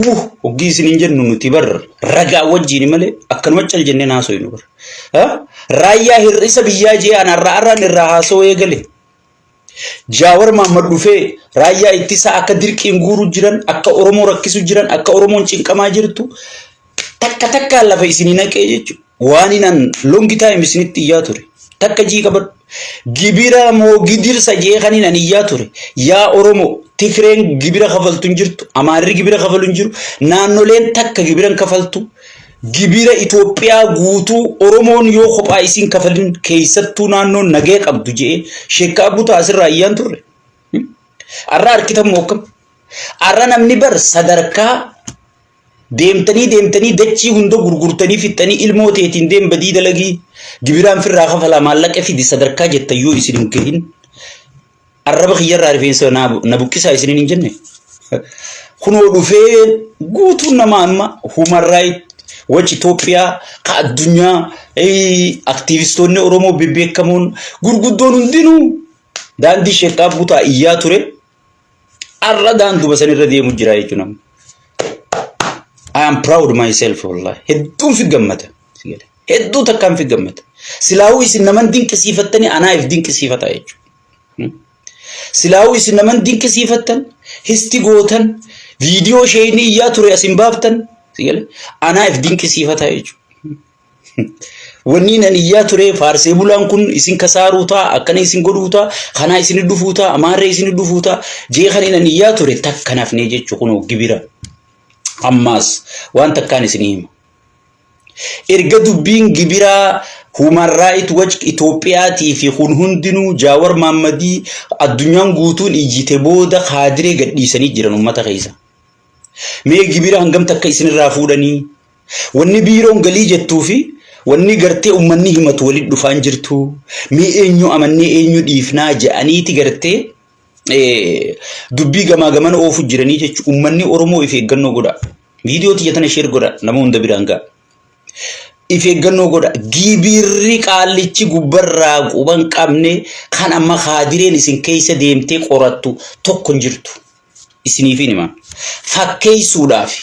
Hoggii isin hin jennu nuti bar ragaa wajjiin malee akkanuma cal jennee haasofnu bar. Raayyaa hir'isa biyyaa jee an har'a har'aan irraa haasawuu eegale. Jaawar Mahaammad dhufee raayyaa ittisaa akka dirqiin guuruu jiran, akka Oromoo rakkisu jiran, akka Oromoon cinqamaa jirtu takka takkaan lafa isinii naqee jechuudha. Waan inan long time isinitti iyyaa ture. Takka jii qabadhu. Gibira moo gidirsa jee kan inan iyyaa ture. Yaa Oromoo, Tigreen gibira kafaltu hin jirtu, Amaarri gibira kafalu hin jiru, naannoleen takka gibira hin kafaltu. Gibira Itoophiyaa guutuu Oromoon yoo kophaa isiin kafalin keessattuu naannoon nagaya qabdu jee sheekka Abutaa asirraa iyyaan turre. Arra harkitan moo akkam? Arra namni bar sadarkaa deemtanii deemtanii dachii hunda gurgurtanii fixxanii ilmoo teetiin deem badii dalagii gibiraan firraa kafalaa maallaqa fidi sadarkaa jettan yoo isin hin gahin arraba kiyyarraa rifeensa na buqqisaa isiniin hin jenne. Kunoo dhufee guutuun nama amma human right watch Itoophiyaa ka addunyaa aktiivistoonni Oromoo bebbeekamoon gurguddoon hundinuu daandii sheekkaa butaa iyyaa ture. Har'a daanduma sanirra deemu jira jechuudha namni. I am proud myself, wallahi. Hedduun fi gammada. Hedduu takkaan fi gammada. Silaawuu isin naman dinqisiifattanii anaaf dinqisiifata jechuudha. Silaawuu isin naman dinqisiifattan, histi gootan, viidiyoo isheenii iyyaa ture asin baaftan, anaaf dinqisiifata jechuudha. Wanni nan iyyaa ture faarsee bulaan kun isin kasaaruu ta'a, akkana isin godhuu ta'a, kanaa isin dhufuu ta'a, amaarree isin dhufuu ta'a, jee kan nan iyyaa ture takka nafnee jechuu kunoo gibira. Ammaas waan takkaan isin hima. Erga dubbiin gibiraa Human Rights Watch Itoophiyaatii fi kun hundinuu Jaawar Maammadii addunyaan guutuun iyyite booda kaadiree gadhiisanii jiran uummata keessa. Mee gibira hangam takka isinirraa fuudhanii? Wanni biiroon galii jettuu fi wanni gartee uummanni himatu walitti dhufaan jirtu. Mee eenyu amannee eenyu dhiifnaa jedhaniiti gartee dubbii gamaa gamana oofu jiranii jechuudha. Uummanni Oromoo if eeggannoo godha. Viidiyoo tiyya tana share godha, nama hunda biraan ga'a. If eeggannoo godha. Gibirri qaallichi gubbarraa quban qabne kan amma kaadireen isin keessa deemtee qorattu tokko hin jirtu. Isiniif hima. Fakkeessuudhaaf.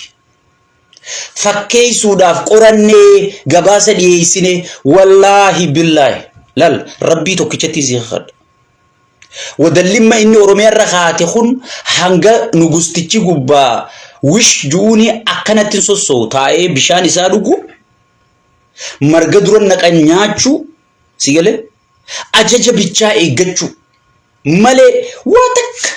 Fakkeessuudhaaf qorannee gabaasa dhiyeessine, wallaahi billaahi lal rabbii tokkichatti isin kadha. Wadallimma inni Oromiyaa irra kaate kun hanga nugustichi gubbaa wish ju'uuni akkanatti hin sossoo'u, taa'ee bishaan isaa dhugu, marga dura naqan nyaachuu, si galee ajaja bichaa eeggachuu malee waa takka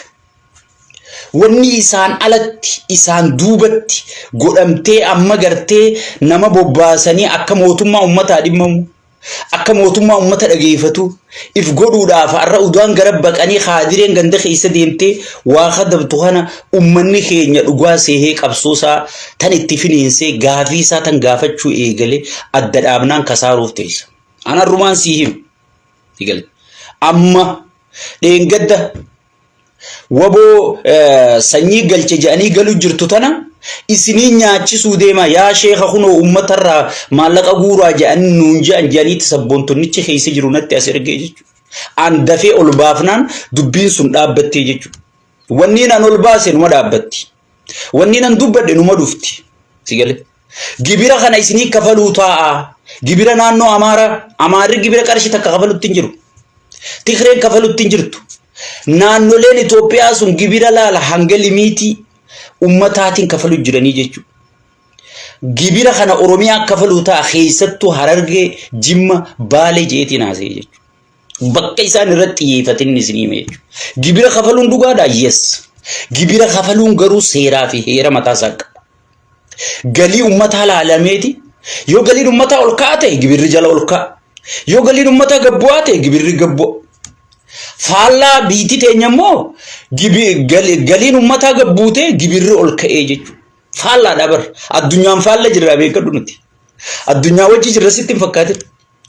wanni isaan alatti isaan duubatti godhamtee amma gartee nama bobbaasanii akka mootummaa ummataa dhimmamu, akka mootummaa ummata dhageeffatu if godhuudhaaf har'a udaan gara baqanii kaadireen ganda keessa deemtee waa kadabtu kana ummanni keenya dhugaa seehee qabsoosaa tan itti finiinsee gaafii isaa tan gaafachuu eegale adda dhaabnaan kasaaruuf teessa. An har'umaan sii himu. Eegale. Amma dheengadda waboo sanyii galche jedhanii galu jirtu tana isinii nyaachisuu deema yaa sheeka, kunoo uummatarraa maallaqa guuraa jedhanii nuun jedhan jedhaniitti sabboontonnichi keessa jiru natti as ergee jechuudha. An dafee ol baafnaan dubbiin sun dhaabbattee jechuudha. Wanni an ol baase numa dhaabbatti. Wanni an dubbadhe numa dhufti. Si galee? Gibira kana isinii kafaluu taa'a. Gibira naannoo Amaaraa, Amaarri gibira qarshii takka kafalutti hin jiru. Tigreen kafalutti hin jirtu. Naannoleen Itoophiyaa sun gibira laala hanga limiitii ummataatiin kafalu jiranii jechuudha. Gibira kana Oromiyaa kafaluu ta'a, keessattuu Harargee, Jimma, Baalee jeetiin haasa'e jechuudha. Bakka isaan irratti xiyyeeffatin isinii hime jechuudha. Gibira kafaluun dhugaadha? Yes. Gibira kafaluun garuu seeraa fi heera mataa isaa qaba. Galii ummataa laalameeti. Yoo galiin ummataa ol ka'aa ta'e gibirri jala ol ka'a. Yoo galiin ummataa gad bu'aa ta'e gibirri gad bu'a. Faallaa biitii teenya immoo galiin ummataa gad buutee gibirri ol ka'ee jechuudha. Faallaadha bar. Addunyaan faalla jirra, beekadhu nuti. Addunyaa wajji jirra sitti hin fakkaatin.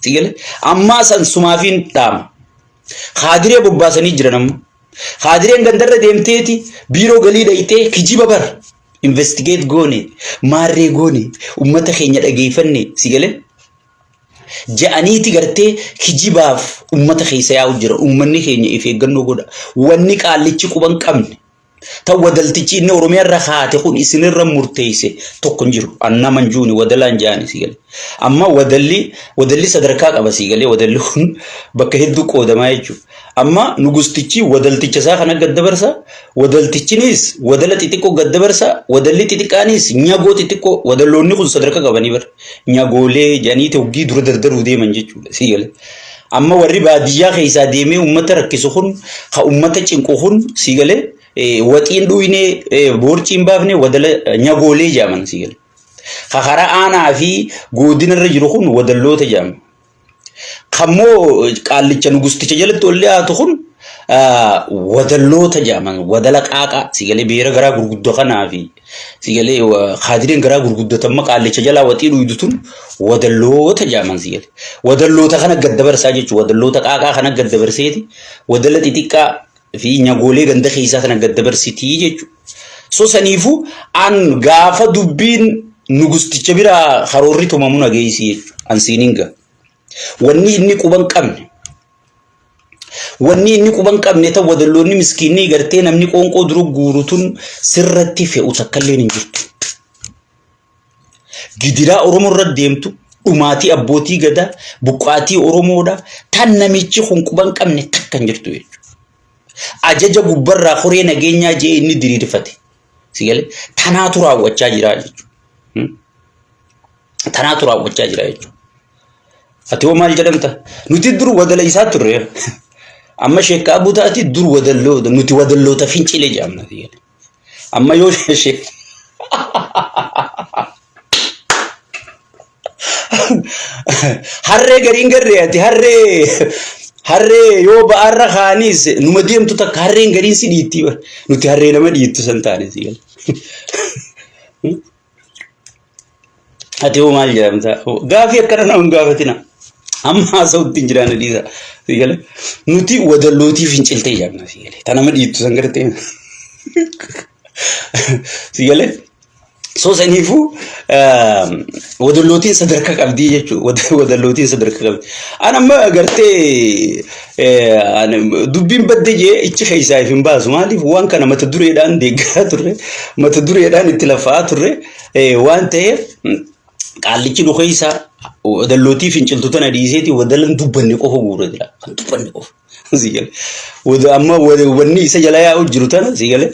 Si galee? Ammaa san sumaafiin dhaama. Kaadiree bobbaasanii jiran amma. Kaadireen gandarra deemteeti biiroo galii dhayxee kijiba bar. Investigate goone, maarree goone, ummata keenya dhageeffanne, si galee? Ja'aniiti gartee kijibaaf ummata keessa yaa'u jira. Ummanni keenya if eeggannoo godha. Wanni qaallichi quban qabne. Tan wadaltichi inni Oromiyaa irra kaate kun isinirra murteesse tokko hin jiru. An nama hin juuni wadalaan jaani si galee. Amma wadalli wadalli sadarkaa qaba si galee wadalli kun bakka hedduu qoodamaa jechuudha. Amma nugustichi wadalticha isaa kana gad dabarsa. Wadaltichinis wadala xixiqqoo gad dabarsa. Wadalli xixiqqaanis nyagoo xixiqqoo wadalloonni kun sadarkaa qabanii bara. Nyagoolee jedhanii hoggii dura dardaruu deeman jechuudha si galee. Amma warri baadiyyaa keessaa deemee uummata rakkisu kun ka uummata cinqu kun si galee waxiin dhuyne boorciin baafne wadala nyagoolee jedhaman si galee. Ka karaa aanaa fi godina irra jiru kun wadalloota jedhama. Kammoo qaallicha nugusticha jalatti ol dhiyaatu kun wadalloota jedhaman wadala qaaqaa si galee beera garaa gurguddoo kanaa fi si galee kaadireen garaa gurguddatan amma qaallicha jalaa waxii dhuydu tun wadalloota jedhaman si galee. Wadalloota kana gad dabarsaa jechuudha. Wadalloota qaaqaa kana gad dabarseeti wadala xixiqqaa fi nyagoolee ganda keessaa kana gad dabarsitii jechuudha. So saniifuu an gaafa dubbiin nugusticha biraa karoorri tumamu nageessi jechuudha. An siiniin ga'a. Wanni inni quban qabne wanni inni quban qabne tan wadalloonni miskiinni gartee namni qoonqoo dura guuru tun sirratti fe'u takkalleen hin jirtu. Gidiraa Oromoo irra deemtu dhumaatii abbootii gadaa buqqaatii Oromoodha tan namichi kun quban qabne takka hin jirtu jechuudha. Ajaja gubbarraa koree nageenyaa jee inni diriirfate. Si galee tanaatu raawwachaa jira jechuudha. Tanaatu raawwachaa jira jechuudha. Ati hoo maal jedhamta? Nuti dur wadala isaa turre. Amma sheekka abuu taati dur wadalloota nuti wadalloota fincile jedhamna. Amma yoo sheek harree gariin garree ati harree harree yoo ba'aarra kaaniis numa deemtu takka harreen gariin si dhiittii bar nuti harree nama dhiittu san taane si gala. Ati hoo maal jedhamta? Gaafii akkana nama hin gaafatina. Amma haasa'utti hin jiraanne dhiisa. Si gale. Nuti wadallootii finciltee jedhamna si gale. Ta nama dhiittu san gartee. Si gale. So saniifuu wadallootiin sadarkaa qabdii jechuudha. Wadallootiin sadarkaa qabdi. An amma gartee dubbiin badde jee ichi keessaa if hin baasu. Maaliif waan kana mata dureedhaan deeggaraa turre mata dureedhaan itti lafa'aa turre waan ta'eef qaallichi nu keessa wadallootii finciltu tana dhiiseeti wadalan dubbanne qofa guura jira. Kan dubbanne qofa. Sigale. Amma wanni isa jala yaa'u jiru tana sigale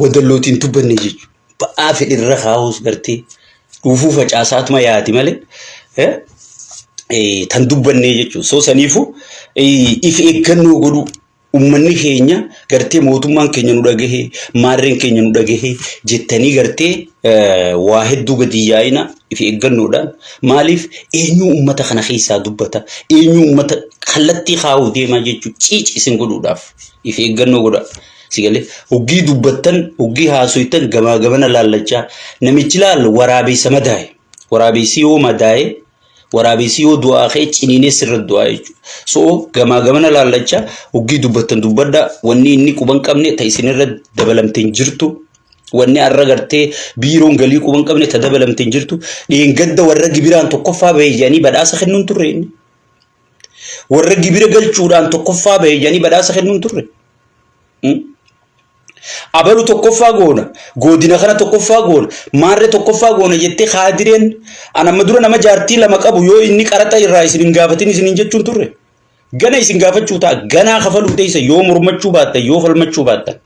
wadallootiin dubbanne jechuudha. Ba'aa fedhirra kaa'us gartee dhuufuu facaasaatuma yaati malee tan dubbannee jechuudha. So saniifuu if eeggannoo godhuu ummanni keenya gartee mootummaan keenya nu dhagahee maarreen keenya nu dhagahee jettanii gartee waa hedduu gadi yaa'ina if eeggannoodhaan maaliif eenyuu ummata kana keessaa dubbata eenyuu ummata kallattii kaa'uu deemaa jechuun ciici isin godhuudhaaf if eeggannoo godha. Si galee hoggii dubbattan hoggii haasoytan gamaa gamana laallachaa namichi laal waraabessa madaa'e waraabessi yoo madaa'e waraabessi yoo du'aa ka'e ciniinee sirra du'aa jechuudha. So gamaa gamana laallachaa hoggii dubbattan dubbadhaa wanni inni quban qabne ta isinirra dabalamte hin jirtu. Wanni har'a gartee biiroon galii quban qabne ta dabalamte hin jirtu. Dheengadda warra gibiraan tokkoffaa bahe jedhanii badhaasa kennuun turre inni. Warra gibira galchuudhaan tokkoffaa bahe jedhanii badhaasa kennuun turre. Abalu tokkoffaa goona, godina kana tokkoffaa goona, maarree tokkoffaa goona jettee kaadireen an amma dura nama jaartii lama qabu yoo inni qaraxa irraa isin hin gaafatin isin hin jechuun turre. Gana isin gaafachuu ta'a, ganaa kafaluu teessa yoo mormachuu baattan yoo falmachuu baattan.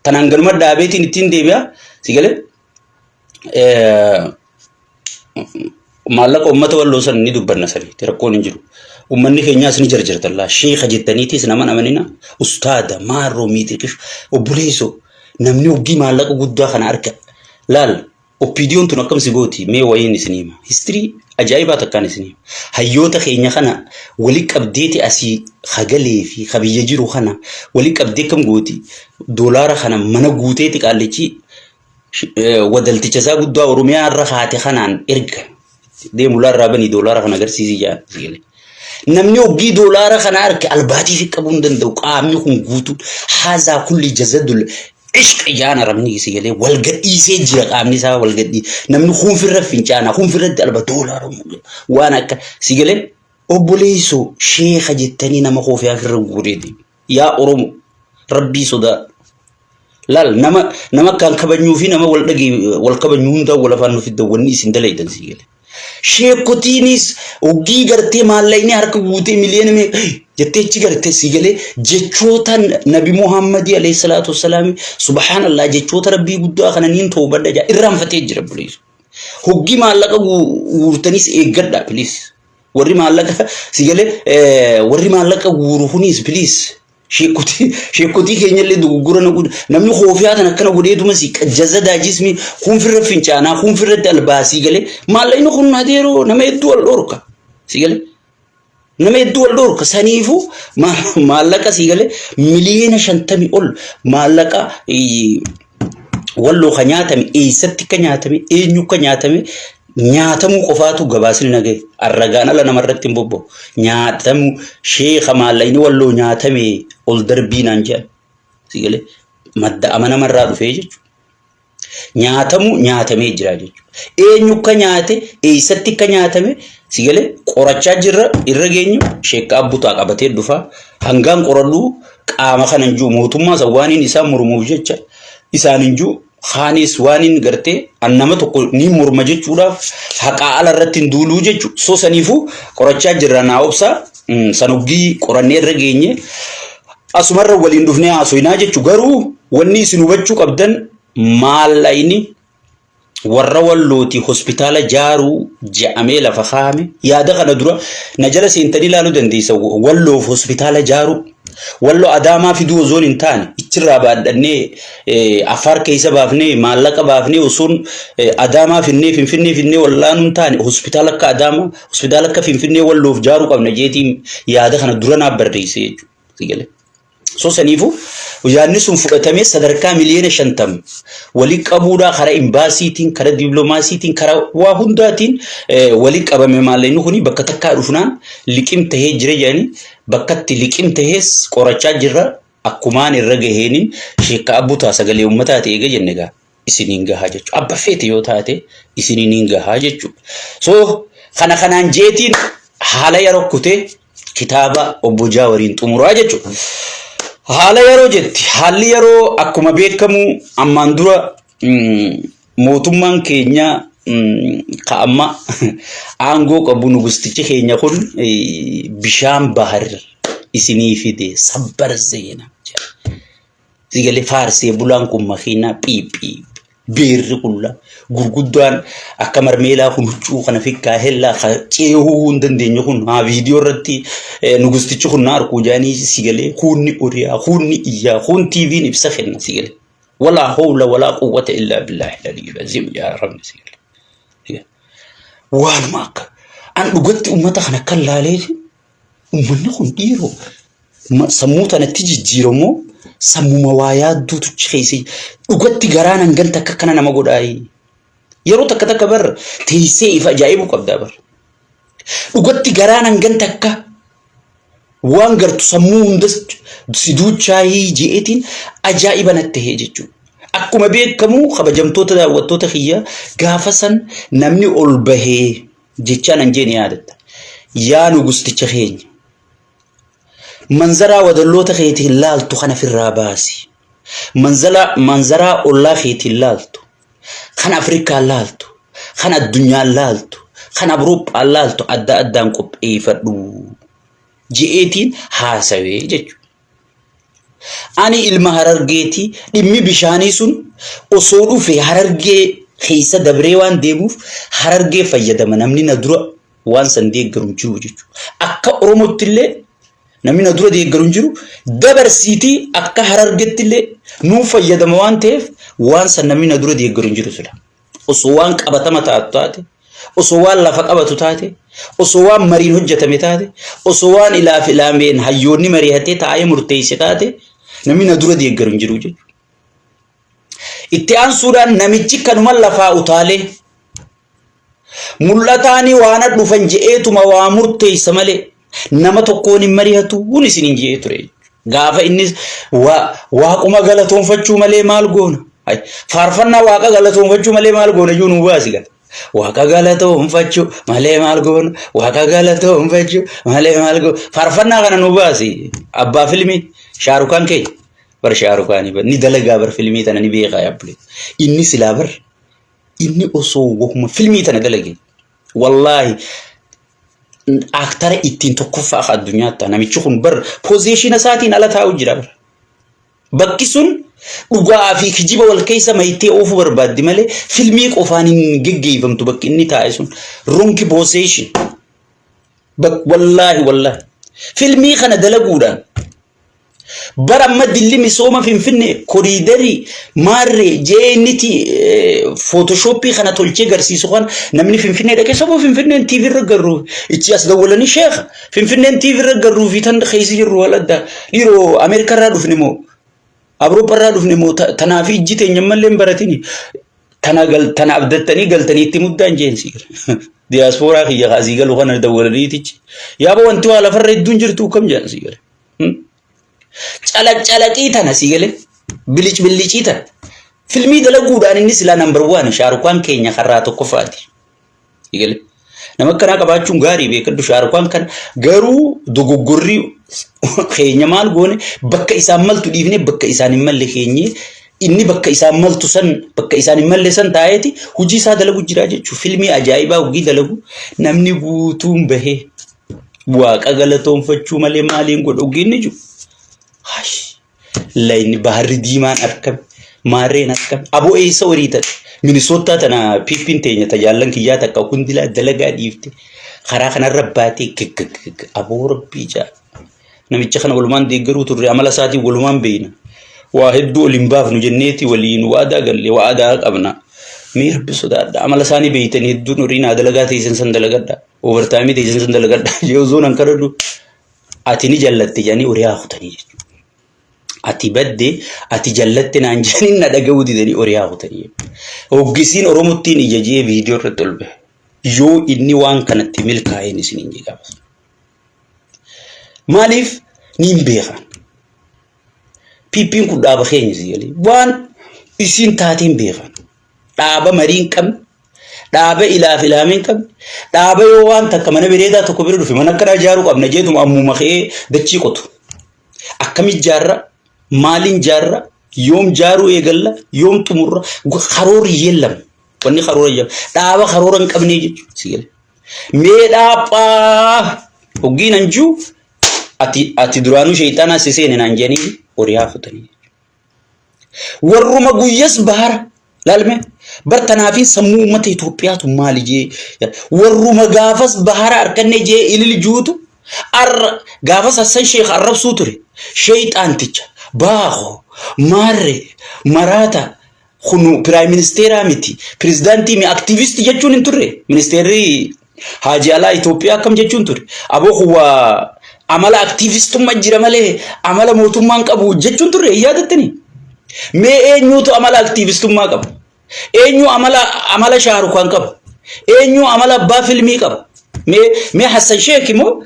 Tanaan ganuma dhaabeetiin ittiin deebi'a si galee. Maallaqa uummata walloo san ni dubbanna sanitti rakkoon hin jiru. Uummanni keenyaas ni jarjartallaa. Sheeka jettaniitis nama amanina. Ustaada maarroo miixiqish obboleessoo namni hoggii maallaqa guddaa kana arga. Laal oppiidiyoon tun akkam si gooti mee wayiin isin hima. Histirii ajaa'ibaa takkaan isin hima. Hayyoota keenya kana wali qabdeeti asii hagalee fi kabiyya jiru kana wali qabdee akkam gooti doolaara kana mana guuteeti qaallichi wadalticha isaa guddaa Oromiyaa irra kaate kanaan erga deemu irraa banii doolaara kana agarsiisi jedhan. Namni hoggii doolaara kana arge albaatii fi qabuu hin danda'u qaamni kun guutuun haazaa kulli jazadul ishq jaan arabni si galee wal gadhiisee jira qaamni isaa wal gadhii namni huunfirra fincaana huunfirratti alba doolaara waan akka si galee obboleessoo sheeka jettanii nama koofiyaa firra guureeti yaa Oromo rabbii sodaa. Laal nama nama akkaan kabanyuu fi nama wal dhagee wal kabanyuu hundaa wal afaan nu fidda wanni isin dalaydan sii gale. Sheekotiinis hoggii gartee maallaqni harka guutee miliyoona meeqa jettee achi gartee sii galee jechoota Nabi Muhammadii alayhi salaatu wassalaami subhaanallah jechoota rabbii guddaa kana niin toobadha jaa irraanfatee jira buleessu. Hoggii maallaqa guurtanis eeggadha please. Warri maallaqa si galee warri maallaqa guuru kunis please. Sheekotii sheekotii keenyallee dogoggora na godhu namni koofiyaa tan akkana godheetuma si jazadaa jismi kun firra fincaanaa kun firratti albaasii galee maallaqni kun adeeroo nama hedduu wal dhorka si galee nama hedduu wal dhorka saniifuu maallaqa si galee miliyoona 50 ol maallaqa walloo ka nyaatame eessatti akka nyaatame eenyu akka nyaatame nyaatamuu qofaatu gabaasni na gahe arragaan ala namarratti hin bobba'u nyaatamuu sheeka maallaqni walloo nyaatame ol darbii naan jedhan si galee madda amanamarraa dhufee jechuudha. Nyaatamuu nyaatamee jira jechuudha. Eenyu akka nyaate eessatti akka nyaatame si galee qorachaa jirra irra geenyu sheekka abbutaa qabatee dhufa hangaan qoradhu qaama kana hin jiru mootummaa san waaniin isaan mormuuf jecha isaan hin jiru kaanis waaniin gartee an nama tokko ni morma jechuudhaaf haqaa ala irratti hin duuluu jechu so saniifuu qorachaa jirra naa obsa sanoggii qorannee irra geenye asumarra waliin dhufnee haasoynaa jechu garuu wanni isin hubachuu qabdan maallaqni warra wallooti hospitaala jaaruu je'amee lafa kaa'ame yaada kana dura na jala seentanii ilaaluu dandeessa walloof hospitaala jaaruu walloo adaamaa fiduu osoon hin taane ichirraa baadhannee afaar keessa baafnee maallaqa baafnee osoon adaamaa finnee finfinnee finnee wallaanuu hin taane hospitaala akka adaamaa hospitaala akka finfinnee walloof jaaruu qabna jeetiin yaada kana dura naaf barreesse jechuudha. So saniifuu yaadni sun fudhatamee sadarkaa miliyoona 50 walii qabuudhaa karaa imbaasiitiin, karaa dippiloomaasiitiin, karaa waa hundaatiin walii qabame maallaqni kuni bakka takkaa dhufnaan liqim tahee jira jedhanii bakkatti liqim tahees qorachaa jirra akkumaan irra gaheeniin sheekka abbutaa sagalee uummataa ta'e eega jenne gaa isiniin gahaa jechuudha. Abba feete yoo taate isiniin gahaa jechuudha. So kana kanaan jeetiin haala yeroo kutee kitaaba obbo Jaawariin xumuraa jechuudha. Haala yeroo jetti haalli yeroo akkuma beekamu ammaan dura mootummaan keenya ka amma aangoo qabu nugustichi keenya kun bishaan bahar isinii fide sabbar zeena jedha. Sigalee faarsee bulaan kun makiinaa phiiphii beerri qullaa gurguddaan akka marmeelaa kun huccuu kana fikkaa hellaa ka ceehuu hin dandeenye kun haa viidiyoo irratti nugustichi kun na arkuu jaanii sigalee kuunni oriyaa kuunni iyyaa kuun tiiviin ibsa kenna sigalee. Walaa hawla walaa quwwata illaa billaahi aliyyil aziim yaa rabbi sigalee. Waanuma akka an dhugatti ummata kana akka laaleeti Uummanni kun dhiiroo sammuu tanatti jijjiiramoo sammuma waa yaadduutu achi keessa dhugatti garaan hangan takka akkana nama godhaayi. Yeroo takka takka bar teessee ifa ajaa'ibu qabdaa bar. Dhugatti garaan hangan takka waan gartu sammuu hunda si duuchaayii je'eetiin ajaa'iba natti ta'e jechuudha. Akkuma beekamu kabajamtoota daawwattoota kiyya gaafa san namni ol bahee jechaan an jeen yaadatta. Yaa nugusticha keenya manzaraa wadalloota keetiin laaltu kana firraa baasi. Manzala manzaraa ollaa keetiin laaltu kan Afrikaan laaltu kan addunyaan laaltu kan Awurooppaan laaltu adda addaan qopheeffadhu je'eetiin haasawee jechuudha. Ani ilma Harargeeti dhimmi bishaanii sun osoo dhufe Harargee keessa dabree waan deemuuf Harargee fayyadama namni na dura waan san deeggaru hin jiru jechuudha. Akka Oromootti illee namni na dura deeggaru hin jiru dabarsiitii akka Harargetti illee nuu fayyadama waan ta'eef waan san namni na dura deeggaru hin jiru sila. Osoo waan qabatama taatu taate, osoo waan lafa qabatu taate, osoo waan mariin hojjetame taate, osoo waan ilaaf ilaameen hayyoonni mari'atee taa'ee murteesse taate, namni na dura deeggaru hin jiru jechuudha. Itti aansuudhaan namichi kanuma lafaa utaalee mul'ataanii waan dhufan je'eetuma waa murteessa malee nama tokkoon hin mari'atu kun isin hin je'ee ture. Gaafa innis waaquma galatoonfachuu malee maal goona? Faarfannaa waaqa galatoonfachuu malee maal goona iyyuu nuu baasi gaa. Waaqa galatoonfachuu malee maal goona? Waaqa galatoonfachuu malee maal goona? Faarfannaa kana nuu baasi. Abbaa filmii Shaarukaan keenya. Bar Shaarukaanii bar ni dalagaa bar filmii tana ni beekaa yaabbulee. Inni silaa bar inni osoo wahuma filmii tana dalage wallaahi aaktara ittiin tokkoffaa akka addunyaatti ta'a. Namichi kun bar pozeeshina isaatiin ala taa'u jira bar. Bakki sun dhugaa fi kijiba wal keessa maytee oofuu barbaaddi malee filmii qofaan hin geggeeffamtu bakki inni taa'e sun. Ronki pozeeshin. Wallaahi wallaahi. Filmii kana dalaguudhaan Bara amma dilli misooma Finfinnee koriidarii maarree jee inniti footoshoppii kana tolchee garsiisu kan namni Finfinnee dhaqee saboo Finfinneen TV irra garru ichi as dawwalanii sheekha Finfinneen TV irra garruu fi tan keessa jirru wal adda dhiiroo Ameerikaa irraa dhufne moo Awurooppaa irraa dhufne moo tanaaf ijji teenya mallee hin baratini tana gal tana abdattanii galtanii itti muddaan jeensi diyaaspooraa kiyya kaasii galu kana dawwalaniitichi yaaba wanti waa lafarra hedduun jirtu kam jedhan sii gale. Calaqcalaqii tana sii galee bilic billicii tana filmii dalaguudhaan inni silaa nambar waan shaarukaan keenya karraa tokkoffaati. Sii galee nama akkanaa qabaachuun gaarii beekadhu shaarukaan kan garuu dogoggorri keenya maal goone bakka isaan maltu dhiifne bakka isaan hin malle keenye inni bakka isaan maltu san bakka isaan hin malle san taa'eeti hojii isaa dalagu jira jechuudha. Filmii ajaa'ibaa hojii dalagu namni guutuun bahee Waaqa galatoonfachuu malee maaliin godhu ogeenya jiru. Hash! Layni baharri diimaan arkame. Maarreen arkame. Aboo eessa horii tate? Minisoottaa tana piippiin teenya tajaallan kiyyaa takka hundilaa dalagaa dhiifte. Karaa kanarra baatee gaggagagga. Aboo rabbii jaa. Namicha kana walumaan deeggaruu turre amala isaatiin walumaan beeyna. Waa hedduu ol hin baafnu jenneeti waliin waadaa galle waadaa qabna. Mee rabbi sodaadha. Amala isaanii beeytanii hedduun horii naa dalagaa teessan san dalagadha. Overtime teessan san dalagadha. Yoo zoon an kadhadhu ati ni jallatte jedhanii horii haa kutanii jechuudha. Ati badde ati jallatte naan jedhanii na dhaga'uu didanii horii haa kutanii. Hoggisiin Oromottiin ija jee viidiyoo irratti ol bahe. Yoo inni waan kanatti milkaa'een isiniin jedhama. Maaliif ni hin beekan. PP'n kun dhaaba keenya si galee waan isiin taateen beekan. Dhaaba marii hin qabne, dhaaba ilaaf ilaamee hin qabne, dhaaba yoo waan takka mana bareedaa tokko bira dhufe mana akkanaa ijaaruu qabna jeetuma ammuma ka'ee dachii qotu. Akkamitti ijaarra? Maaliin ijaarra? Yoom ijaaruu eegalla? Yoom xumurra? Karoorri yeellama. Wanni karoora jedhamu. Dhaaba karoora hin qabnee jechuudha. Si galee. Mee dhaaphaa hoggiin anjuu ati ati duraanuu sheeyxaanaa si seene naan jedhanii horii haa futanii. Warruma guyyas bahara laalme bar tanaafin sammuu uummata Itoophiyaatu maali jee warruma gaafas bahara harkanne jee ilil juutu arra gaafas Hassan Sheekh arrabsuu ture sheeyxaanticha baako maarre maraata Kun piraayim ministeeraa miti. Pirezidaantii mi aktiivistii jechuun hin turre. Ministeerri Haaji Alaa Itoophiyaa akkam jechuun ture. Aboo kun waa amala aktiivistummaa jira malee amala mootummaan qabu jechuun turre hin yaadattanii? Mee eenyuutu amala aktiivistummaa qaba? Eenyu amala amala Shaarukaan qaba? Eenyu amala abbaa filmii qaba? Mee mee Hassan Sheek immoo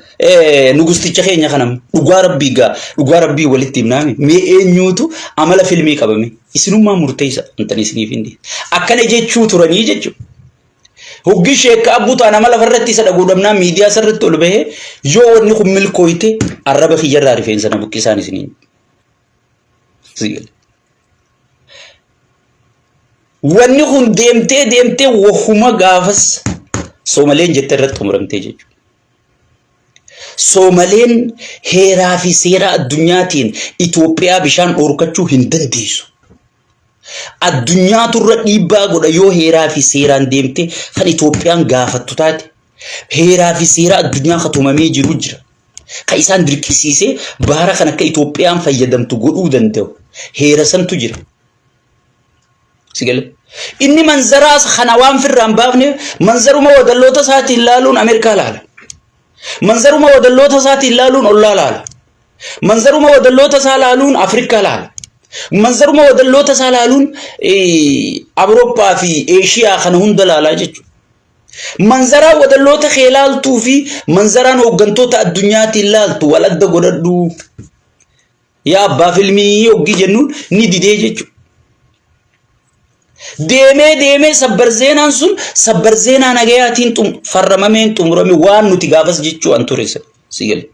nugusticha keenya kana dhugaa rabbii gaa dhugaa rabbii walitti himnaami. Mee eenyuutu amala filmii qaba mee? Isinummaa murteessa wantan isiniif hin dhiyeessu. Akkana jechuu turanii jechuudha. Hoggi sheekka abbuu ta'an nama lafarratti isa dhaguu dhabnaan miidiyaa isarratti ol bahee yoo wanni kun milkooyte arraba kiyyarraa rifeensa na buqqisaan isiniin. Wanni kun deemtee deemtee wahuma gaafas Soomaleen jette irratti xumuramtee jechuudha. Soomaleen heeraa fi seera addunyaatiin Itoophiyaa bishaan dhorkachuu hin dandeessu. Addunyaatu irra dhiibbaa godha yoo heeraa fi seeraan deemtee kan Itoophiyaan gaafattu taate. Heeraa fi seera addunyaa kan tumamee jiru jira. Kan isaan dirqisiisee baara kan akka Itoophiyaan fayyadamtu godhuu danda'u. Heera santu jira. Si galee? Inni manzaraa kana waan firraa hin baafne manzaruma wadalloota isaatiin laaluun Ameerikaa laala. Manzaruma wadalloota isaatiin laaluun ollaa laala. Manzaruma wadalloota isaa laaluun Afrikaa laala. Manzaruma wadalloota isaa laaluun Awurooppaa fi Eeshiyaa kana hunda laalaa jechuudha. Manzaraa wadalloota kee laaltuu fi manzaraan hooggantoota addunyaatiin laaltu wal adda godhadhu. Yaa abbaa filmii hoggii jennuun ni didee jechuudha. Deemee deemee sabbar zeenaan sun sabbar zeenaa nagayaatiin farramameen xumurame waan nuti gaafas jechuu an ture si gale.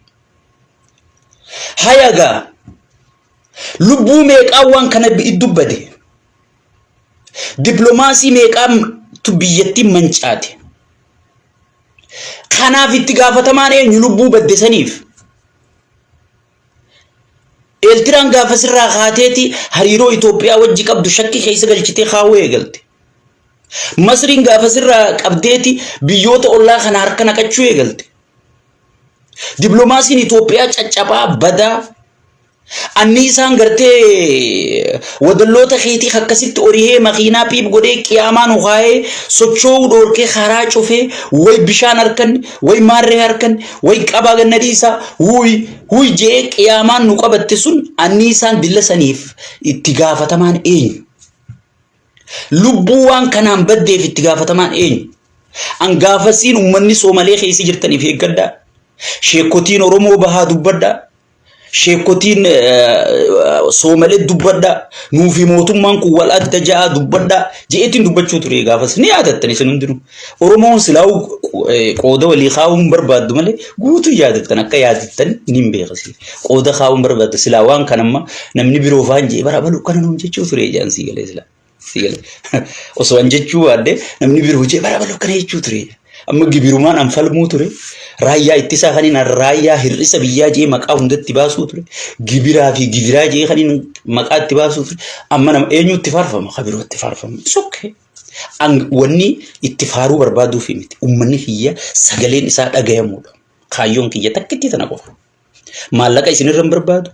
Hayagaa Lubbuu meeqaa waan kana dubbate? Dippiloomaasii meeqaatu biyyattiin mancaate? Kanaaf itti gaafatamaan eenyu lubbuu badde saniif? Eeltiraan gaafa sirraa kaateeti hariiroo Itoophiyaa wajji qabdu shakkii keessa galchitee kaawuu eegalte. Masriin gaafa sirraa qabdeeti biyyoota ollaa kana harka naqachuu eegalte. Dippiloomaasiin Itoophiyaa caccabaa badaa Anniisaan gartee wadalloota keetii akkasitti orihee makiinaa piip godhee qiyaamaa nu kaayee socho'uu dhoorkee karaa cufee way bishaan harkan way maarree harkan way qabaa ganna dhiisaa wuy wuy je'ee qiyaamaan nu qabatte sun anniisaan dilla saniif itti gaafatamaan eenyu? Lubbuu waan kanaan baddeef itti gaafatamaan eenyu? An gaafasiin uummanni Soomalee keessa jirtaniif eeggadhaa. Sheekotiin Oromoo bahaa dubbadhaa. Sheekotiin Soomalee dubbadhaa. Nuufi mootummaan kun wal adda ja'aa dubbadhaa. Je'eetiin dubbachuu ture gaafas. Ni yaadattan isin hundinuu. Oromoon silaa'uu qooda walii kaa'uu hin barbaaddu malee guutuu yaadattan akka yaadattan ni hin beekasi. Qooda kaa'uu hin barbaaddu silaa waan kan amma namni biroo faan jee bara baluu kana nuun jechuu ture jaan sii galee silaa. Sii galee. Osoo an jechuu baadde namni biroo jee bara baluu kana jechuu ture. Amma gibirumaan an falmuu ture. Raayyaa ittisaa kan inni raayyaa hir'isa biyyaa jee maqaa hundatti baasuu ture. Gibiraa fi gibiraa jee kan inni maqaa itti baasuu ture. Amma nama eenyutti faarfama? Kabirootti faarfama. It's okay. Wanni itti faaruu barbaaduufi miti. Uummanni kiyya sagaleen isaa dhagayamuudha. Kaayyoon kiyya takkitti tana qofa. Maallaqa isinirra hin barbaadu.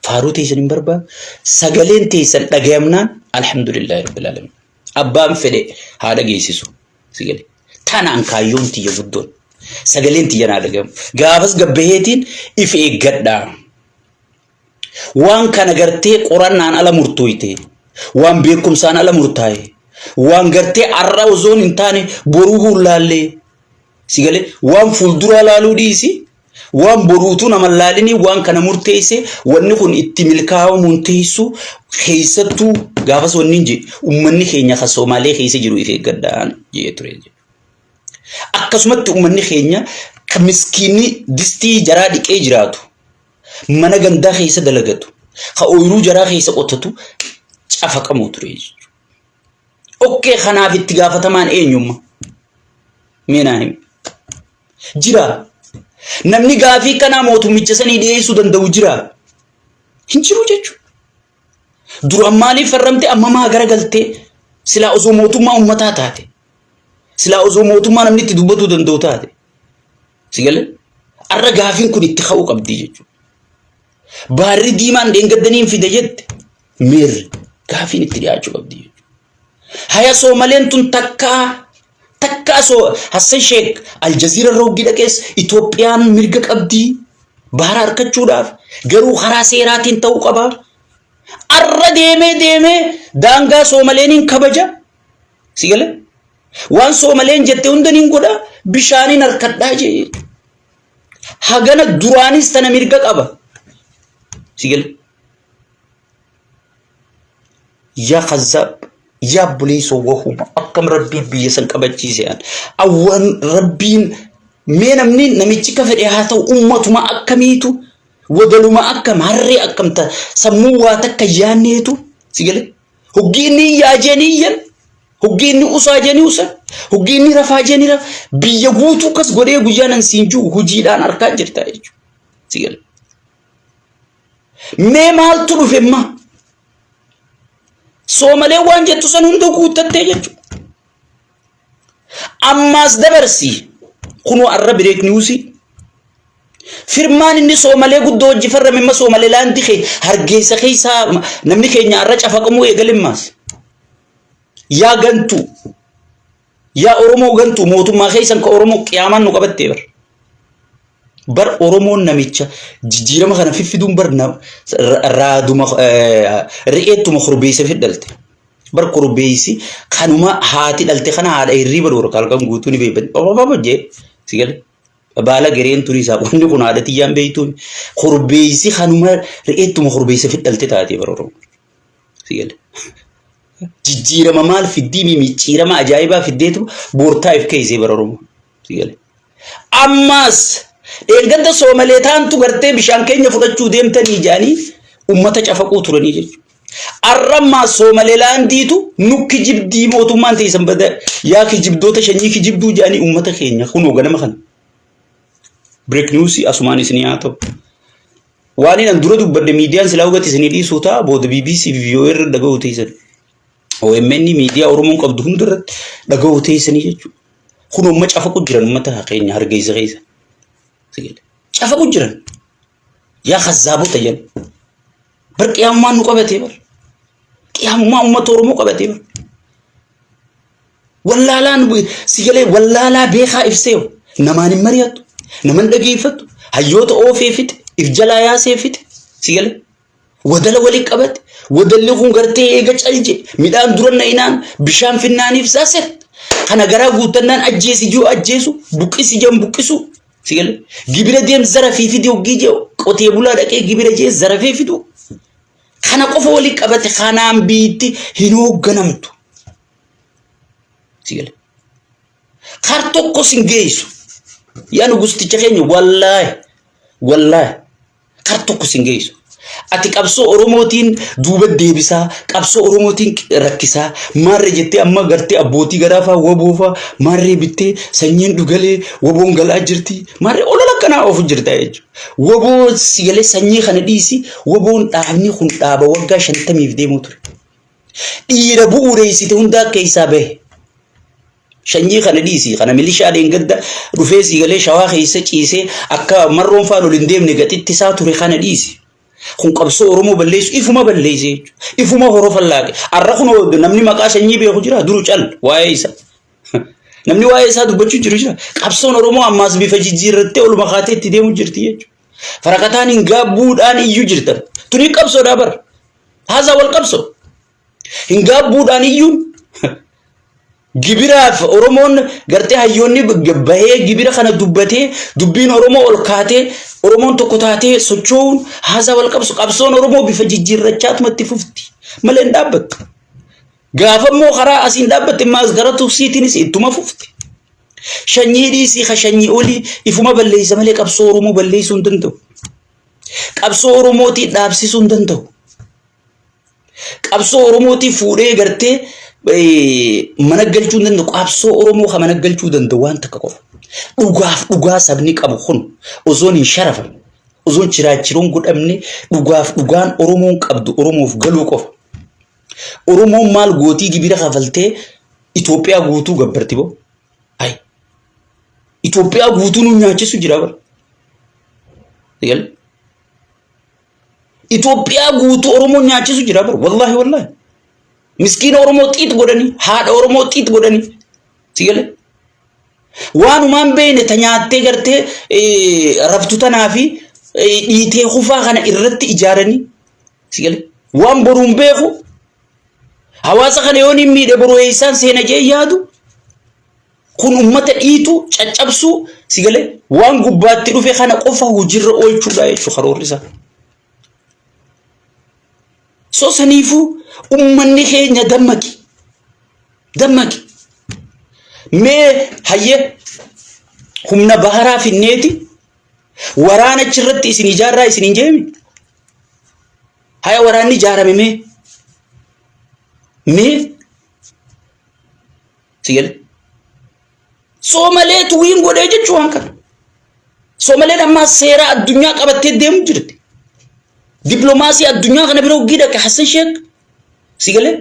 Faaruu teessan hin barbaadu. Sagaleen teessan dhagayamnaan alhamdulillahi rabbil alamin. Abbaan fedhe haa dhageessisu. Sigale. Tanaan kaayyoon tiyya guddoon. Sagaleen tiyya naa dhagayamu. Gaafas gabbaheetiin if eeggadhaa. Waan kana gartee qorannaan ala murtooyte, waan beekumsaan ala murtaa'e, waan gartee arra osoon hin taane boruu huullaallee, si galee waan fuulduraa laaluu dhiisi, waan boruutuu nama laalinii waan kana murteesse wanni kun itti milkaa'amuun teessu keessattuu gaafas wanni hin jedhe ummanni keenya kan Soomaalee keessa jiru if eeggadhaan jedhee ture. Akkasumatti ummanni keenya kan miskiinni distii jaraa dhiqee jiraatu mana gandaa keessa dalagatu, ka ooyiruu jaraa keessa qotatu cafaqamuu ture jechuudha. Okkee kanaaf itti gaafatamaan eenyumma? Mee naa himi. Jira. Namni gaafii kanaa mootummicha sanii dhiyeessuu danda'u jira. Hin jiru jechuudha. Duraan maaliif farramte amma maa garagaltee silaa osoo mootummaa uummataa taate silaa osoo mootummaa namni itti dubbatuu danda'u taate Si galee? Arra gaafiin kun itti ka'uu qabdi jechuudha. Baarri diimaan dheengaddaniin fide jette meerri gaafiin itti dhiyaachuu qabdi jechuudha. Haya Soomaleen tun takkaa takkaa soo Hassan Sheek Aljaziira irra hoggii dhaqees Itoophiyaan mirga qabdi baara harkachuudhaaf garuu karaa seeraatiin ta'uu qaba. Arra deemee deemee daangaa Soomaleeniin kabaja. Si galee? Waan soomaleen jette hunda niin godha bishaaniin harkadhaa jee. Hagana duraanis tana mirga qaba. Si gale. Yaa kazzaab yaa buleessoo wahuma akkam rabbiin biyya san qabachiise an. Awwan rabbiin mee namni namichi ka fedhe haa ta'u ummatuma akkamiitu wadaluma akkam harree akkam ta sammuu waa takka yaanneetu si gale. Hoggii inni iyyaa jee ni iyyan. Hoggii inni usaa jee ni usan. Hoggii inni rafaa jee ni rafa. Biyya guutuu kas godhee guyyaa nan siin jiru hojiidhaan harkaa jirta jechuudha. Si gale. Mee maaltu dhufe imma? Soomaleen waan jettu san hunda guuttattee jechuudha. Ammaas dabarsi kunoo arra bireek niwusii. Firmaan inni Soomalee guddoo wajji farrame imma Soomalee laandi kee Hargeysa keessaa namni keenya arra cafaqamuu eegalimmaas. Yaa gantuu yaa Oromoo gantuu mootummaa keessan ka Oromoo qiyaamaan nu qabattee bar. Bar Oromoon namicha jijjiirama kana fiffiduun bar raaduma re'eettuma korbeessa fidhalte. Bar korbeessi kanuma haati dhalte kana haadha hirriiba dhoorka halkan guutuu ni beekan. Bababa jee si gale. Baala gereen turii isaa wanni kun haadha tiyyaan beektuun korbeessi kanuma re'eettuma korbeessa fidhalte taatee bara Oromoo. Si gale. Jijjiirama maal fiddii mimicciirama ajaa'ibaa fiddeetu boortaa if keessee bara Oromoo. Si gale. Ammaas dheengadda Soomalee taantu gartee bishaan keenya fudhachuu deemtanii jedhanii Ummata cafaquu turanii jechuudha. Arrammaa Soomaleelaandiitu nu kijibdii mootummaan teessan bada yaa kijibdoota shanyii kijibduu jedhanii ummata keenya kunoo ganama kana. Break news asumaan isinii haa ta'u. Waan inni dura dubbadhe miidiyaan silaa hubate isinii dhiisuu ta'a booda BBC fi VOA irra dhaga'uu teessan. OMN miidiyaa Oromoon qabdu hunda irratti dhaga'uu teessanii jechuudha. Kun amma cafaqu jiran uummata keenya hargeysa keessa. Cafaqu jiran. Yaa kazzaabota jedhan. Bar qiyaamummaan nu qabatee bar. Qiyaamummaa uummata Oromoo qabatee bar. Wallaalaan si galee wallaalaa beekaa ibsee namaan hin mari'attu, nama hin dhageeffattu, hayyoota oofee fixe, if jalaa yaasee fixe si galee. Wadala walii qabate, wadalli kun gartee eega calje, midhaan dura na'inaan, bishaan finnaaniif saaset. Kana garaa guuttannaan ajjeesi jiru ajjeesu, buqqisi jedhan buqqisu. Si galee gibira deem zarafii fidi hoggii jee qotee bulaa dhaqee gibira jee zarafee fidu. Kana qofa walii qabate kanaan biitti hin hoogganamtu. Si galee. Kar tokko sin geessu. Yaa nugusticha keenya wallaahi wallaahi kar tokko sin geessu. Ati qabsoo Oromootiin duuba deebisaa, qabsoo Oromootiin rakkisaa, maarree jettee amma gartee abbootii gadaafaa waboofaa maarree bittee sanyiin dhugalee waboon galaa jirti. Maarree olola akkanaa oofu jirta jechuudha. Waboo si galee sanyii kana dhiisi waboon dhaabni kun dhaaba waggaa shantamiif deemuu ture. Dhiira bu'uureessite hundaa keessaa bahe. Shanyii kana dhiisi kana milishaa dheengadda dhufee sii galee shawaa keessa ciisee akka marroon faan ol hin deemne gaxitti isaa ture kana dhiisi. Kun qabsoo Oromoo balleessu ifuma balleesse jechuudha. Ifuma horofa laaqe. Arra kun namni maqaa shanyii beeku jira duru cal waa'ee isaa. Namni waa'ee isaa dubbachuu jiru jira. Qabsoon Oromoo ammaas bifa jijjiirrattee oluma kaatee itti deemu jirti jechuudha. Faraqataan hin gaabbuudhaan iyyuu jirtan. Tuni qabsoodhaa bara. Haasaa wal qabsoo. Hin gaabbuudhaan iyyuun gibiraaf Oromoon gartee hayyoonni bahee gibira kana dubbatee dubbiin Oromoo ol kaatee Oromoon tokko taatee socho'uun haasaa wal qabsu qabsoon Oromoo bifa jijjiirrachaatuma itti fufti malee hin dhaabbattu. Gaafa immoo karaa asiin dhaabbatte immaas gara tuksiitiinis ittuma fufti. Shanyii dhiisii ka shanyii olii ifuma balleessa malee qabsoo Oromoo balleessuu hin danda'u. Qabsoo Oromootii dhaabsisuu hin danda'u. Qabsoo Oromootii fuudhee gartee mana galchuu hin danda'u. Qabsoo Oromoo kan mana galchuu danda'u waan takka qofa. Dhugaaf dhugaa sabni qabu kun osoon hin sharafamne, osoon chiraachiroon godhamne dhugaaf dhugaan Oromoon qabdu Oromoof galuu qofa. Oromoon maal gootii gibira kafaltee Itoophiyaa guutuu gabbarti boo? Ayi. Itoophiyaa guutuu nu nyaachisu jira bara. Itoophiyaa guutuu Oromoo nyaachisu jira bara. Wallaahi wallaahi. Miskiina Oromoo xiix godhanii haadha Oromoo xiix godhanii. Si galee? Waanumaan beekne ta nyaattee gartee raftu tanaa fi dhiitee kufaa kana irratti ijaaranii. Si galee? Waan boruun beeku hawaasa kana yoon hin miidhe boru eessaan seena jee yaadu. Kun ummata dhiitu caccabsuu si galee waan gubbaatti dhufe kana qofa hojiirra oolchuudha jechuudha karoorri isaa. So saniifuu ummanni keenya dammaqi. Dammaqi. Mee hayyee humna baharaa finneeti waraana achirratti isin ijaarraa isin hin jeemi. Haya waraanni ijaarame mee? Mee? Si gale? Soomaleetu wiin godhee jechuu waan kana. Soomaleen ammaa seera addunyaa qabattee deemu jirti. Dippiloomaasii addunyaa kana bira hoggii dhaqe Hassan Sheek. Si galee?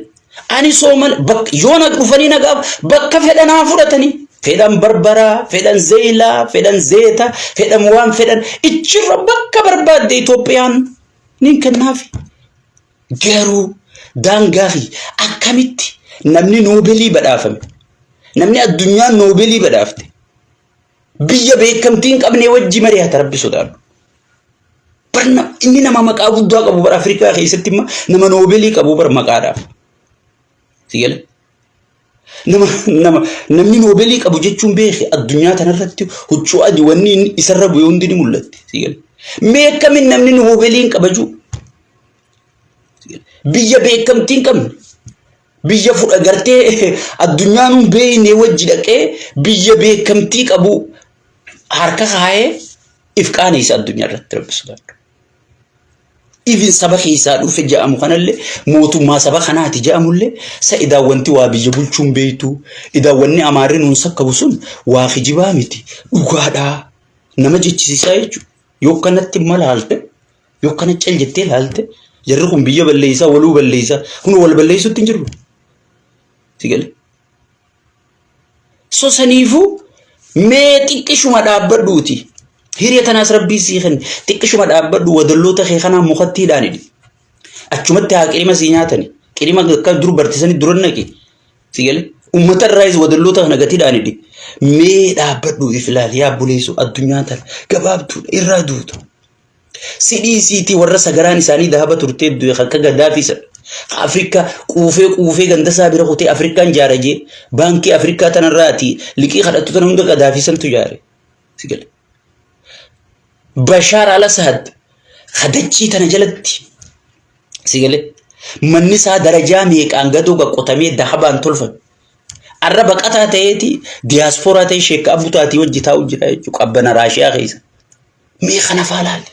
Ani soomale bakka yoo na dhufanii nagaaf bakka fedhan haa fudhatanii. Fedhan barbaraa, fedhan zeeyilaa, fedhan zeeta, fedhan waan fedhan ichirra bakka barbaadde Itoophiyaan niin kennaafi. Garuu daangaa fi akkamitti namni noobelii badhaafame, namni addunyaan noobelii badhaafte, biyya beekamtii hin qabne wajji mari'ata rabbi sodaadhu. Barna inni nama maqaa guddaa qabu bara Afrikaa keessatti immoo nama noobelii qabu bara maqaadhaaf. Si gale? Nama nama namni noobelii qabu jechuun beeki addunyaa tanarratti huccuu adii wanni inni isarra bu'e hundi ni mul'atti. Si gale? Mee akkamiin namni noobelii hin qabaju? Biyya beekamtii hin qabne. Biyya fudha gartee addunyaan hin beekne wajji dhaqee biyya beekamtii qabu harka kaayee if qaaneessa addunyaa irratti rabbi sodaadhu. Even saba keessaa dhufe jedhamu kanallee mootummaa saba kanaati jedhamullee sa idaawwanti waa biyya bulchuun beektu idaawwanni amaarri nuun sakkabu sun waa kijibaa miti dhugaadhaa nama jechisiisaa jechuudha. Yoo kanatti malaalte yoo kana cal jettee ilaalte jarri kun biyya balleessaa waluu balleessaa kun wal balleessuutti hin jiru. Si galee? So saniifuu mee xiqqishuma dhaabbadhuuti. Hiree tanaas rabbii sii kenne xiqqishuma dhaabbadhu wadalloota kee kanaa mukattiidhaan hidhi. Achumatti haa qirima sii nyaatani. Qirima akka dur bartisanii dura naqi. Si galee? Uummata irraayis wadalloota kana gatiidhaan hidhi. Mee dhaabbadhu if ilaali yaa buleessu addunyaa tana gabaabduudha irraa duuta. Si dhiisiitii warra sagaraan isaanii dahaba turtee du'e kan akka Gaddaafii sana. Ka Afrikaa quufee quufee ganda isaa bira kutee Afrikaan jaara jee baankii Afrikaa tanarraati liqii kadhattu tana hunda Gaddaafii santu jaare. Si gale. Bashaar al-Assad kadachii tana jalatti si gale. Manni isaa darajaa meeqaan gadoo qaqqotamee dahabaan tolfame. Arra baqataa ta'eeti diyaaspooraa ta'e sheekka abbutaatii wajji taa'u jira jechuudha qabbana Raashiyaa keessa. Mee kana faa laali.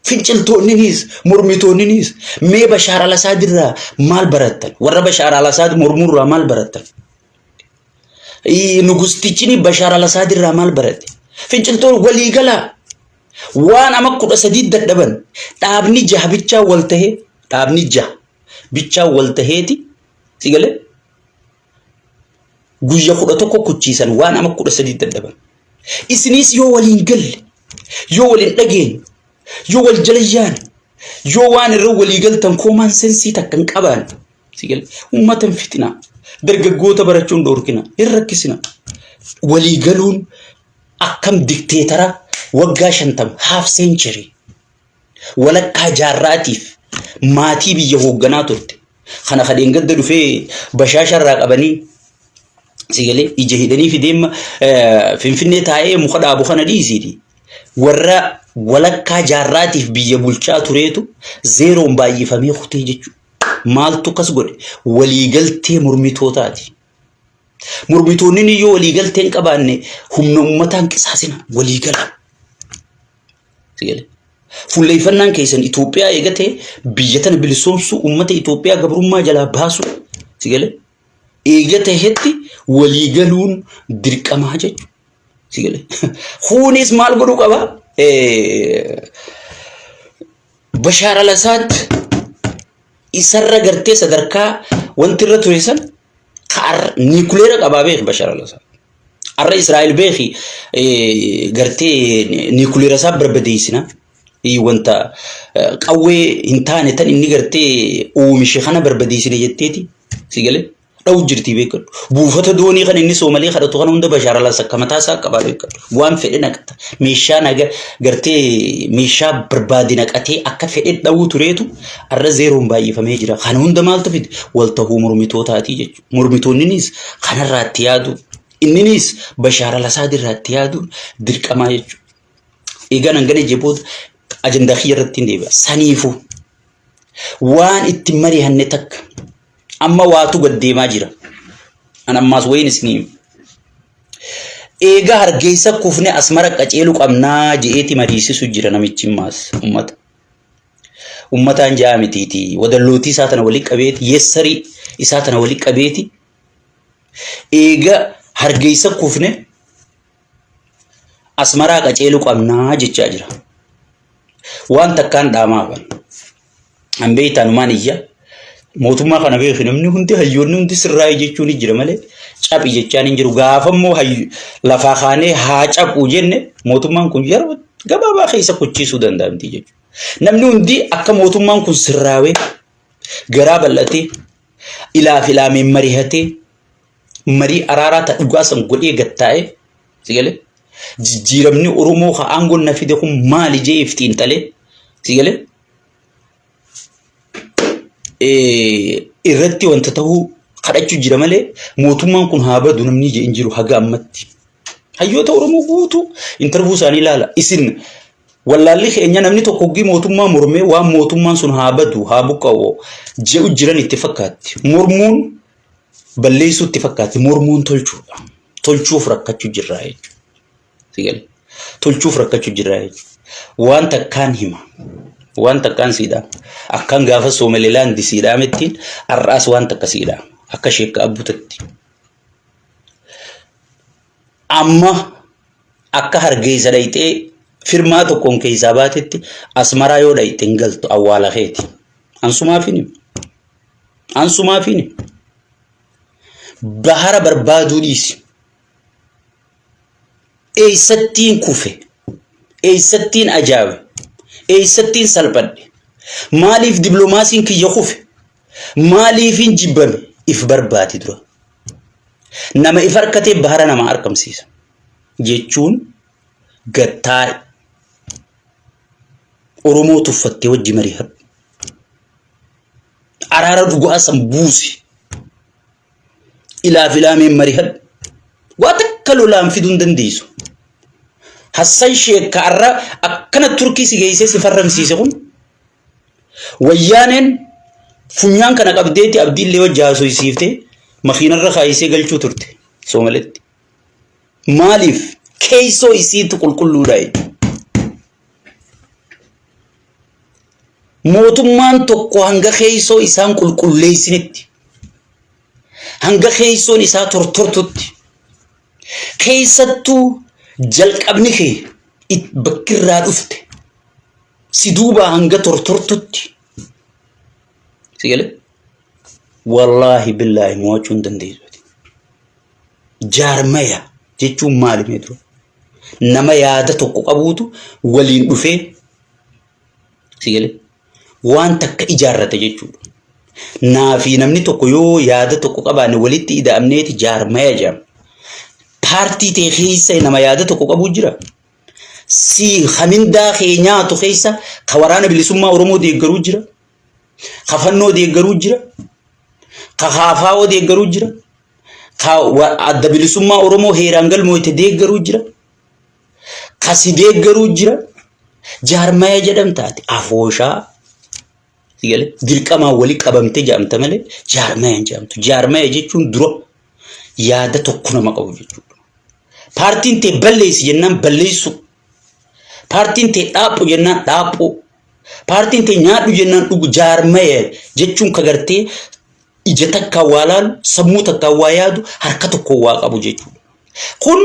Finciltoonniniis mormitoonniniis mee Bashaar al-Asaad irraa maal barattan? Warra Bashaar al-Asaad mormurraa maal barattan? Nugustichini Bashaar al-Asaad irraa maal barate? Finciltoonni waliigalaa waan ama 13 dadhaban dhaabni jaha bichaa wal tahee dhaabni jaha bichaa wal taheeti si galee guyya 11 kuchiisan waan ama 13 dadhaban. Isinis yoo waliin galle, yoo waliin dhageenye, yoo wal jala yaane, yoo waan irra walii galtan koomaan sensii takka hin qabaanne, si galee uummata hin fixinaa, dargaggoota barachuu hin dhoorkina, hin rakkisina. Walii galuun akkam dikteetara waggaa 50 half century walakkaa jaarraatiif maatii biyya hoogganaa turte. Kana ka dheengadda dhufee bashaasha irraa qabanii si galee ija hidhanii fideemma Finfinnee taa'ee muka dhaabu kana dhiisiiti. Warra walakkaa jaarraatiif biyya bulchaa tureetu zeeroon baay'ifamee kutee jechuudha. Maaltu akkas godhe? Waliigaltee mormitootaati. Mormitoonni yoo waliigaltee hin qabaanne humna uummataan qisaasina waliigala. Si galee? Fuulleeffannaan keessan Itoophiyaa eegatee biyya tana bilisoomsuu uummata Itoophiyaa gabrummaa jalaa baasuu si galee? Eega tahetti walii galuun dirqamaa jechuudha. Si galee? Kunis maal godhuu qaba? Bashaar al-Asaad isarra gartee sadarkaa wanti irra ture san niikuleera qabaa beeki Bashaar al-Asaad. Har'a Israa'el beeki gartee niikuleera isaa barbadeessina. Wanta qawwee hin taane tan inni gartee oomishe kana barbadeessina jetteeti si galee dha'u jirti beekadhu. Buufata doonii kan inni soomalee kadhatu kana hunda Bashaar al-Assad akka mataa isaa qabaa beekadhu. Waan fedhe naqata. Meeshaa naga gartee meeshaa barbaade naqatee akka fedhe dha'uu tureetu har'a zeeroon baay'ifamee jira. Kana hunda maaltu fide? Wal ta'uu mormitootaatii jechuudha. Mormitoonninis kanarraa itti yaadu. Inninis Bashaar al-Asaad irraa itti yaaduun dirqamaa jechuudha. Eegaan hangana ijee booda ajandaa kiyya irratti hin deebi'a. Saniifuu waan itti mari'anne takka amma waatu gad deemaa jira. An ammaas wayiin isinii hima. Eegaa hargeysa kufne asmara qaceelu qabnaa je'eeti mariisisu jira namichi ammaas ummata. Ummataan ja'a mitiiti. Wadallootii isaa tana walitti qabeeti. Yessarii isaa tana walitti qabeeti. Eega hargeysa kufne asmaraa qaceelu qabnaa jechaa jira. Waan takkaan dhaamaa ban. An beektaa numaan iyya. Mootummaa kana beeku namni hundi hayyoonni hundi sirraa'e jechuun ni jira malee caphi jechaan hin jiru. Gaafa immoo lafaa kaanee haa caphu jenne mootummaan kun yeroo gabaabaa keessa kuchiisuu danda'amti jechuudha. Namni hundi akka mootummaan kun sirraawee garaa bal'atee ilaaf ilaameen mari'atee marii araaraa ta dhugaa san godhee gattaa'ee si galee jijjiiramni Oromoo ka aangoon na fide kun maali jee if xiinxalee si galee irratti wanta ta'uu kadhachuu jira malee mootummaan kun haa badu namni jee hin jiru haga ammatti. Hayyoota Oromoo guutuu intarvuu isaanii ilaala. Isin wallaalli keenya namni tokko hoggii mootummaa mormee waan mootummaan sun haa badu haa buqqa'u jedhu jiran itti fakkaatti. Mormuun balleessuu itti fakkaatti. Mormuun tolchuudha. Tolchuuf rakkachuu jirra jechuudha. Si galee? Tolchuuf rakkachuu jirra jechuudha. Waan takkaan hima. Waan takkaan siidha. Akkan gaafa Soomalilaandi siidhaamettiin har'aas waan takka siidha. Akka sheekka abbutatti. Amma akka hargeysa dhayxee firmaa tokkoon keessaa baatetti asmaraa yoo dhayxe hin galtu awwaala keeti. Ansumaafin hima. Ansumaafin hima. Bahara barbaaduu dhiisi. Eessattiin kufe? Eessattiin ajaawe? Eessattiin salphadhe? Maaliif dibloomaasiin kiyya kufe? Maaliifin jibbame? If barbaadi dura. Nama if harkatee bahara nama argamsiisa. Jechuun gattaa'i. Oromoo tuffattee wajji mari'adhu. Araara dhugaa san buusi. Ilaaf ilaameen marihadhu. Waa takka lolaan fiduu hin dandeessu. Hassan Sheek ka arra akkana Turkii si geessee si farramsiise kun wayyaaneen funyaan kana qabdeetti abdiillee wajji haasoysiiftee makiinarra kaayisee galchuu turte Soomaletti. Maaliif keessoo isiitu qulqulluudha jechuudha. Mootummaan tokko hanga keessoo isaan qulqulleessinitti, hanga keessoon isaa tortortutti, keessattuu jalqabni kee bakki irraa dhufte si duubaa hanga tortortutti. Si galee? Wallaahi billaahi mo'achuu hin dandeessu. Jaarmaya jechuun maali mee dura? Nama yaada tokko qabuutu waliin dhufee si galee waan takka ijaarrate jechuudha. Naa fi namni tokko yoo yaada tokko qabaanne walitti ida'amneeti jaarmaya jedhama. Paartii ta'e keessa nama yaada tokko qabu jira. Si hamindaa kee nyaatu keessa ka waraana bilisummaa Oromoo deeggaruu jira. Ka fannoo deeggaruu jira. Ka haafaa'oo deeggaruu jira. Ka adda bilisummaa Oromoo heeraan galmooyte deeggaruu jira. Ka si deeggaruu jira. Jaarmaya jedhamtaati. Afooshaa dirqamaan wali qabamte jedhamta malee jaarmaya hin jedhamtu. Jaarmaya jechuun dura yaada tokko nama qabu jechuudha. Paartiin tee balleessi jennaan balleessuu. Paartiin tee dhaaphu jennaan dhaaphuu. Paartiin tee nyaadhu jennaan dhugu jaarmaya jechuun ka gartee ija takkaan waa laalu, sammuu takkaan waa yaadu, harka tokkoon waa qabu jechuudha. Kun